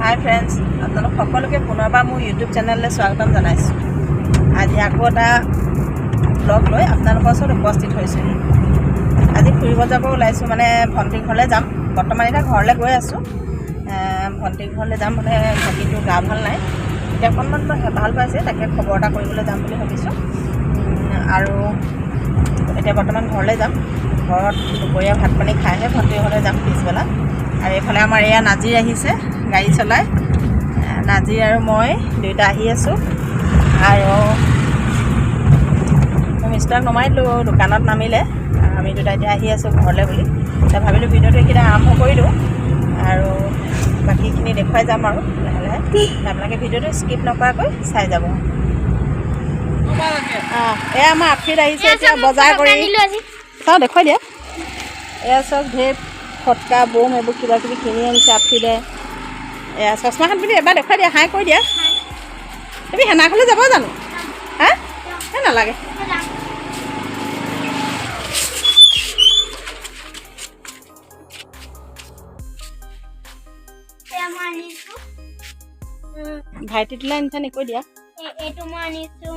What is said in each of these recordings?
হাই friends, আপোনালোক সকলোকে পুনৰবাৰ মোৰ ইউটিউব চেনেললৈ স্বাগতম জনাইছোঁ। আজি আকৌ এটা ব্লগ লৈ আপোনালোকৰ ওচৰত উপস্থিত হৈছোঁহি। আজি ফুৰিব যাব ওলাইছোঁ, মানে ভণ্টিৰ ঘৰলৈ যাম। বৰ্তমান এতিয়া ঘৰলৈ গৈ আছোঁ। ভণ্টিৰ ঘৰলৈ যাম, মানে ভণ্টিটোৰ গা ভাল নাই, এতিয়া অকণমান ভাল পাইছে, তাকে খবৰ এটা কৰিবলৈ যাম বুলি ভাবিছোঁ। আৰু এতিয়া বৰ্তমান ঘৰলৈ যাম। ঘৰত দুপৰীয়া ভাত পানী খাইহে ভণ্টিৰ ঘৰলৈ যাম পিছবেলা। আৰু এইফালে আমাৰ এয়া নাজিৰ আহিছে গাড়ী চলাই। নাজিৰ আৰু মই দুয়োটা আহি আছোঁ। আৰু মই মিষ্টাৰক নমাই দিলোঁ, দোকানত নামিলে। আৰু আমি দুটা এতিয়া আহি আছোঁ ঘৰলৈ বুলি। এতিয়া ভাবিলোঁ ভিডিঅ'টো এইকেইটা আৰম্ভ কৰি দিওঁ আৰু বাকীখিনি দেখুৱাই যাম আৰু লাহে লাহে। আপোনালোকে ভিডিঅ'টো স্কিপ নকৰাকৈ চাই যাব। অঁ, এয়া আমাৰ আফ্ৰিদ আহিছে এতিয়া বজাৰ কৰি। চাওঁ, দেখুৱাই দিয়া। এয়া চব ঢেৰ ফটকা, বোম এইবোৰ কিবা কিবি কিনি আনিছে আফ্ৰিদে। এয়া চশমাখন পিন্ধি এবাৰ দেখুৱাই দিয়া, হাই কৈ দিয়া। তুমি সেনাখনলৈ যাব জানো? হা, এই নালাগে। ভাইটিটোলৈ আনিছা নি, কৈ দিয়া। এইটো মই আনিছো,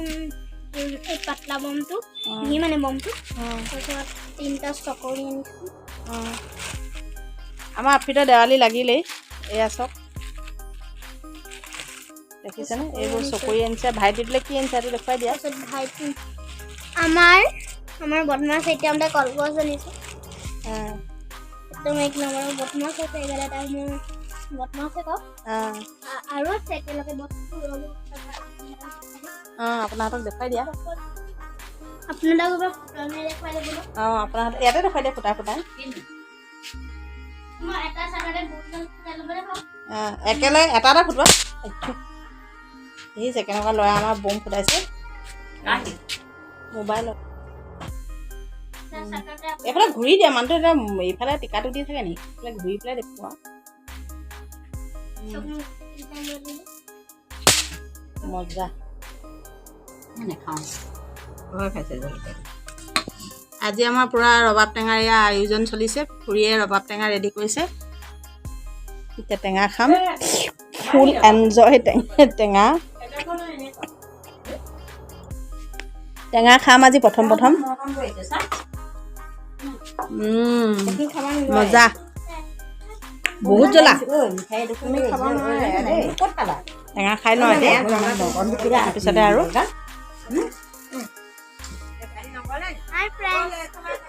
এই পাতলা বমটো, মিহি মানে বমটো। তাৰপিছত তিনিটা চকৰি আনিছো। আমাৰ আফ্ৰিদৰ দেৱালী লাগিলেই। এয়া চব দেখিছেনে, এইবোৰ চকৰি আনিছে। ভাইটিটোলৈ কি আনিছে এইটো দেখুৱাই দিয়া। তাৰপিছত ভাইটি আমাৰ আমাৰ বদমাছ, এতিয়া আমৰা কলগছ আনিছো। একদম এক নম্বৰৰ বদমাছ আছে এইফালে, তাই মোৰ বদমাছে কওক। আৰু আছে একেলগে বস্তু। অঁ, আপোনাহঁতক দেখুৱাই দিয়া। আপোনালোক ফুটনি দেখুৱাই দিব। অঁ, আপোনাহঁত ইয়াতে দেখুৱাই দিয়া, ফুটাই ফুটাই। মই এটা চাদৰে বহুত ফুটাই ল'বলৈ পাওঁ। একেলগে এটা এটা ফুটোৱা। দেখিছে কেনেকুৱা ল'ৰা আমাৰ বোম ফুটাইছে মোবাইলত। এইফালে ঘূৰি দিয়া, মানুহটো এতিয়া এইফালে টিকাটো দি থাকে নেকি? এইফালে ঘূৰি পেলাই দেখুওৱা। মজা। আজি আমাৰ পূৰা ৰবাব টেঙাৰ এয়া আয়োজন চলিছে। খুৰীয়ে ৰবাব টেঙা ৰেডি কৰিছে। এতিয়া টেঙা খাম, ফুল এনজয়। টেঙা টেঙা খাম আজি প্ৰথম প্ৰথম। মজা, বহুত জ্বলা। টেঙা খাই লওঁ এতিয়া, তাৰপিছতে আৰু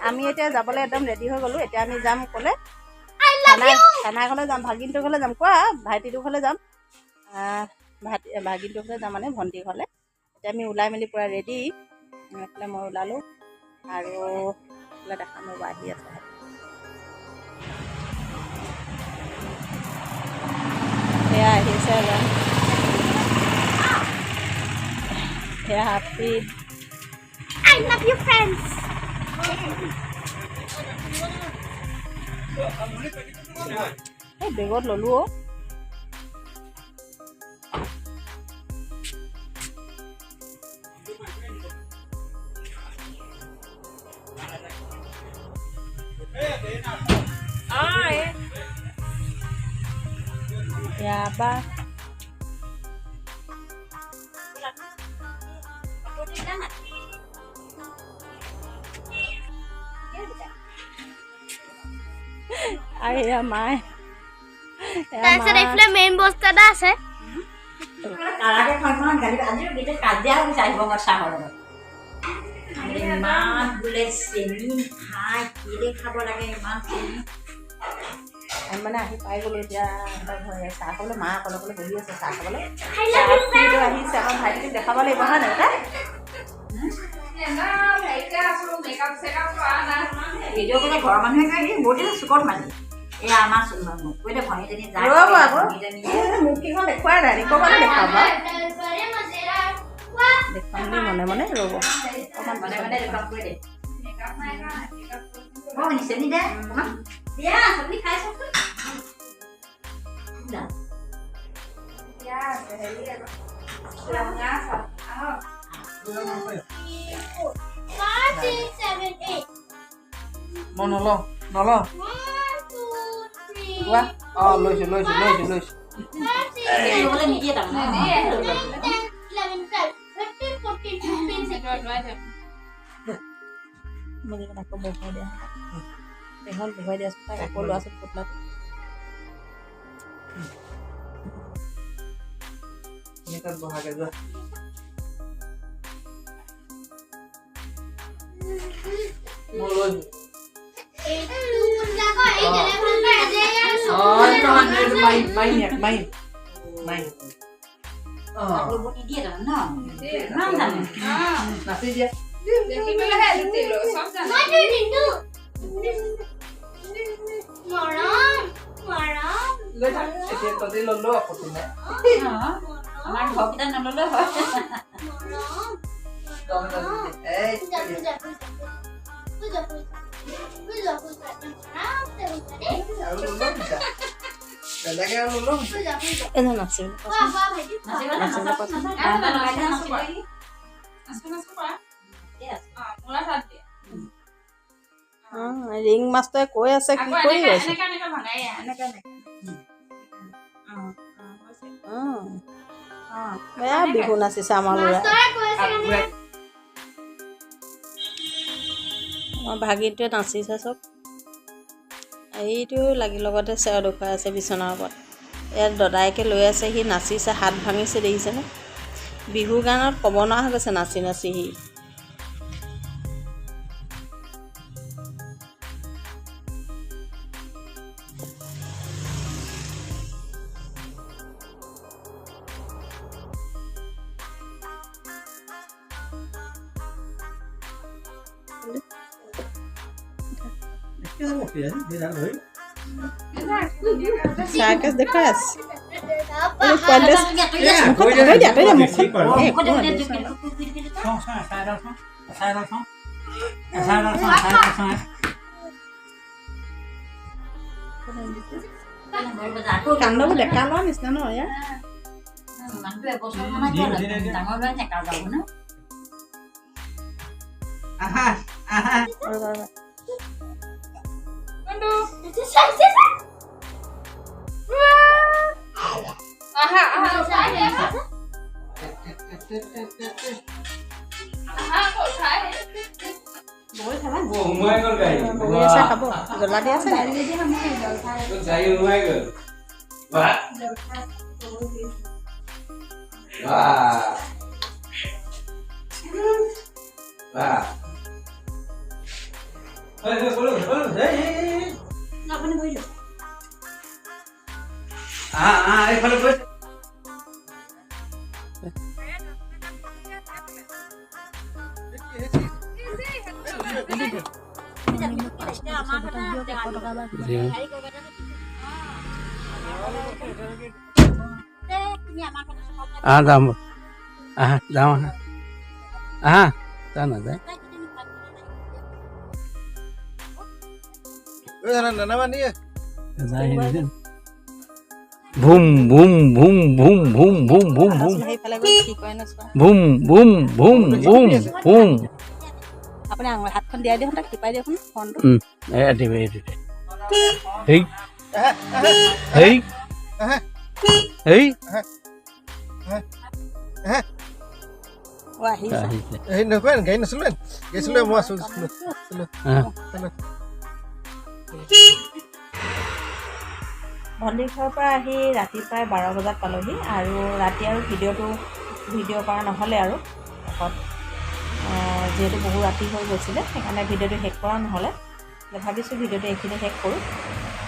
আমি এতিয়া যাবলৈ একদম ৰেডি হৈ গ'লোঁ। এতিয়া আমি যাম ক'লে, খানা ঘৰলৈ যাম, ভাগিনটোৰ ঘৰলৈ যাম। কোৱা, ভাইটিটোৰ ঘৰলৈ যাম। ভাইটি ভাগিনটোৰ ঘৰলৈ যাম, মানে ভণ্টিৰ ঘৰলৈ। এতিয়া আমি ওলাই মেলি পূৰা ৰেডি। এইফালে মই ওলালোঁ আৰু এইফালে দেখাম ৰ'ব, আহি আছে। সেয়া আহিছে এজন, সেয়া আফ্ৰিদ। I love you friends. এই বেগত ল'লোঁ অ'। বা আৰু এয়া মায়ে। তাৰপিছত এইফালে মেইন বস্তু এটা আছে। ইমান বোলে চেনি খাই কেলে খাব লাগে ইমান চেনি। আমি মানে আহি পাই গ'লোঁ। এতিয়া চাহ খাবলৈ মা অকলে অকলে বহি আছে চাহ খাবলৈ। আহিছে আমাৰ ভাইটিক দেখাব লাগিব, হয় নাই? ভিডিঅ' কৰিলে ঘৰৰ মানুহে কয় বহুত দিন চুকত মাৰি এয়া আমাৰ কৈলে ভনীজনী যায়। ৰ'ব আকৌ, মুখকেইখন দেখুৱাই নাই, ক'ৰবালৈ দেখুৱাবা। দেখুৱাম দেই, মনে মনে ৰ'ব। অকণমান মনে মনে দেখুৱাম, কৈ দে। অঁ, চেনি দে অকণমান দিয়া, আপুনি খাই চাওকচোন। মই নলওঁ নলওঁ। 1, 2, 3. কোৱা। অঁ, লৈছোঁ লৈছোঁ লৈছোঁ লৈছোঁ। 5, ল'বলৈ নিদিয়ে তাৰমানে। 10, 11, 12, 13, 14, 15, 16. মোৰ লগত আকৌ বহুৱাই দিয়া সেইখন বহুৱাই দিয়াচোন তাক, আকৌ লোৱাচোন পুতলাটো। তুমি তাত বহাগে যোৱা। মই লৈ এইটো পুতলা আকৌ এই কেলে ভাল পায় যে ইয়াৰ অ চকু নহয়, এইটো মাৰিম মাৰিম, ইয়াক মাৰিম মাৰিম। অ ল'ব নিদিয়ে তাৰমানে ন, ইমান জানে। নাচি দিয়া। মইতো নিদো। মৰম মৰম। লৈ থাক এতিয়া, তহঁতি ল'লেও আপত্তি নাই। আমাৰ ঘৰকেইটা নল'লেও হয়। মৰম। দম দম এই। পূজা পূজা পূজা পূজা পূজা পূজা পূজা, আৰামছে পূজা দেই। আৰু ল'লেও মিছা, বেলেগে আৰু ল'লেও মিছা। পূজা পূজা। এজন নাচিব। খোৱা খোৱা ভাইটি, খোৱা। নাচিব নাচা। ৰিং মাষ্টৰে কৈ আছে, কি কৰি আছে। বেয়া বিহু নাচিছে আমাৰ ল'ৰাই। মাষ্টৰে কৈ আছে কাৰণে। আমাৰ ভাগিনটোৱে নাচিছে চব। এইটো লাগি লগতে চেও দেখুৱাই আছে বিচনাৰ ওপৰত। ইয়াত দদায়েকে লৈ আছে, সি নাচিছে, হাত ভাঙিছে, দেখিছেনে? বিহু গানত ক'ব নোৱাৰা হৈ গৈছে নাচি নাচি সি। চাৰ্কাছ দেখুৱাই আছে। এই পোৱালিটোৱে মুখত আঁতৰি দিয়া, আঁতৰি দিয়া মুখখন। এই একো নহয়। কাণ্ডবোৰ ডেকা ল'ৰা নিচিনা ন ইয়াৰ। মানুহটো এবছৰ মানে ডাঙৰ ল'ৰা ডেকা যাব ন। আহা আহা। ৰ'বা, ৰ'বা। চাই চাই চাই। বগৰী খাবা? সোমাই গ'ল গাড়ী। বগৰী আছে, খাব? জ্বলা দিয়া আছে নি? গাড়ী সোমাই গ'ল। বাহ বাহ বাহ। এই, এই, বলো, বলো, এই, এই, এই। আপুনি বহি লওক। আহা আহা, এইফালে গৈ। আহা যাম, আহা যাওঁ, আহা আহা, যা নাযায়। ভুম ভুম ভুম ভুম ভুম ভুম ভুম ভুম। সেইফালে গৈ কি কৰে নাচোৱা। ভুম ভুম ভুম ভুম ভুম। আপুনি আঙুলি হাতখন দিয়াই দিয়ক, তাক টিপাই দিয়কচোন ফোনটো। এই দিবে, এই দিবে, হেই হেই হেই। অ আহিছে। আহিছে। হেৰি নকয়, গাড়ী নচলোৱে, গাড়ী চলোৱে মই আছো। আহ। ভণ্টিৰ ঘৰৰ পৰা আহি ৰাতি প্ৰায় 12 বজাত পালোহি আৰু ৰাতি আৰু ভিডিঅ'টো ভিডিঅ' কৰা নহ'লে আৰু শেষত যিহেতু বহু ৰাতি হৈ গৈছিলে, সেইকাৰণে ভিডিঅ'টো শেষ কৰা নহ'লে। ভাবিছোঁ ভিডিঅ'টো এইখিনি শেষ কৰোঁ।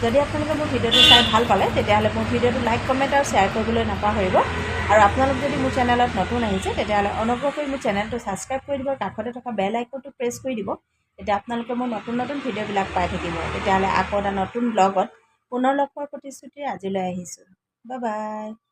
যদি আপোনালোকে মোৰ ভিডিঅ'টো চাই ভাল পালে, তেতিয়াহ'লে মোৰ ভিডিঅ'টো লাইক, কমেণ্ট আৰু শ্বেয়াৰ কৰিবলৈ নাপাহৰিব। আৰু আপোনালোক যদি মোৰ চেনেলত নতুন আহিছে, তেতিয়াহ'লে অনুগ্ৰহ কৰি মোৰ চেনেলটো ছাবস্ক্ৰাইব কৰি দিব, কাষতে থকা বেল আইকনটো প্ৰেছ কৰি দিব। তেতিয়া আপোনালোকে মোৰ নতুন নতুন ভিডিঅ'বিলাক পাই থাকিব। তেতিয়াহ'লে আকৌ এটা নতুন ব্লগত পুনৰ লগ পোৱাৰ প্ৰতিশ্ৰুতিৰে আজিলৈ আহিছোঁ। Bye bye.